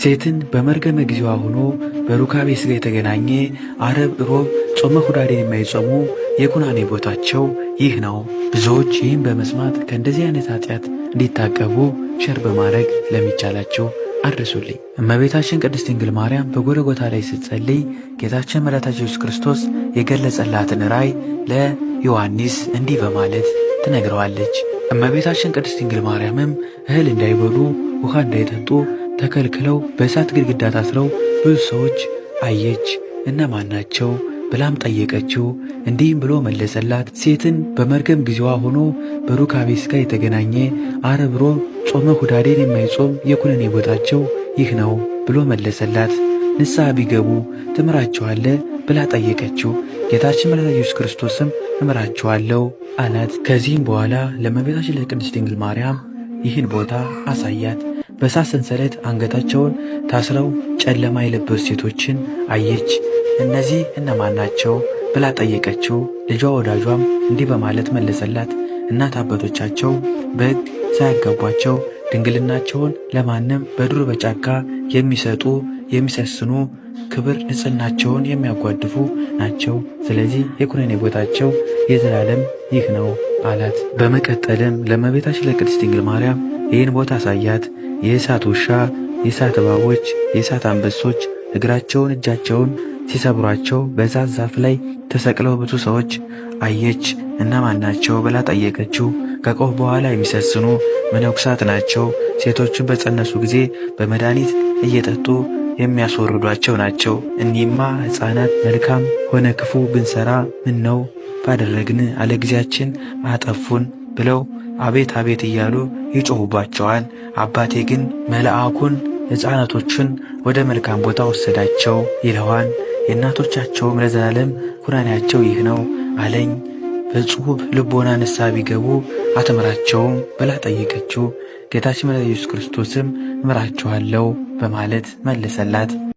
ሴትን በመርገመ ጊዜዋ ሆኖ በሩካቤ ሥጋ የተገናኘ ዓርብ፣ ሮብ ጾመ ሁዳዴን የማይጾሙ የኩናኔ ቦታቸው ይህ ነው። ብዙዎች ይህን በመስማት ከእንደዚህ አይነት ኃጢአት እንዲታቀቡ share በማድረግ ለሚቻላቸው አድርሱልኝ። እመቤታችን ቅድስት ድንግል ማርያም በጎልጎታ ላይ ስትጸልይ ጌታችን መድኃኒታችን ኢየሱስ ክርስቶስ የገለጸላትን ራእይ ለዮሐንስ እንዲህ በማለት ትነግረዋለች። እመቤታችን ቅድስት ድንግል ማርያምም እህል እንዳይበሉ ውሃ እንዳይጠጡ ተከልክለው በእሳት ግድግዳ ታስረው ብዙ ሰዎች አየች። እነማን ናቸው ብላም ጠየቀችው። እንዲህም ብሎ መለሰላት፣ ሴትን በመርገም ጊዜዋ ሆኖ በሩካቤ ሥጋ የተገናኘ ዓርብ፣ ሮብ ጾመ ሁዳዴን የማይጾም የኩነኔ ቦታቸው ይህ ነው ብሎ መለሰላት። ንስሐ ቢገቡ ትምራቸዋለህ ብላ ጠየቀችው። ጌታችን መድኃኒታችን ኢየሱስ ክርስቶስም እምራቸዋለሁ አላት። ከዚህም በኋላ ለእመቤታችን ለቅድስት ድንግል ማርያም ይህን ቦታ አሳያት። በእሳት ሰንሰለት አንገታቸውን ታስረው ጨለማ የለበሱ ሴቶችን አየች። እነዚህ እነማን ናቸው ብላ ጠየቀችው። ልጇ ወዳጇም እንዲህ በማለት መለሰላት። እናት አባቶቻቸው በሕግ ሳያጋቧቸው ድንግልናቸውን ለማንም በዱር በጫካ የሚሰጡ የሚሰስኑ ክብር ንጽሕናቸውን የሚያጓድፉ ናቸው። ስለዚህ የኩነኔ ቦታቸው የዘላለም ይህ ነው አላት። በመቀጠልም ለእመቤታችን ለቅድስት ድንግል ማርያም ይህን ቦታ አሳያት። የእሳት ውሻ፣ የእሳት እባቦች፣ የእሳት አንበሶች እግራቸውን እጃቸውን ሲሰብሯቸው በእሳት ዛፍ ላይ ተሰቅለው ብዙ ሰዎች አየች። እነማን ናቸው ብላ ጠየቀችው። ከቆብ በኋላ የሚሰስኑ መነኩሳት ናቸው። ሴቶችን በጸነሱ ጊዜ በመድኃኒት እየጠጡ የሚያስወርዷቸው ናቸው። እኒህማ ሕፃናት መልካም ሆነ ክፉ ብንሰራ ምን ነው ባደረግን አለጊዜያችን አጠፉን ብለው አቤት አቤት እያሉ ይጮሁባቸዋል። አባቴ ግን መልአኩን ሕፃናቶቹን ወደ መልካም ቦታ ወሰዳቸው ይለዋል። የእናቶቻቸውም ለዘላለም ኩናኔያቸው ይህ ነው አለኝ። በጽሁብ ልቦና ንስሐ ቢገቡ አትምራቸውም ብላ ጠየቀችው። ጌታችን መድኃኒታችን ኢየሱስ ክርስቶስም እምራቸዋለሁ በማለት መለሰላት።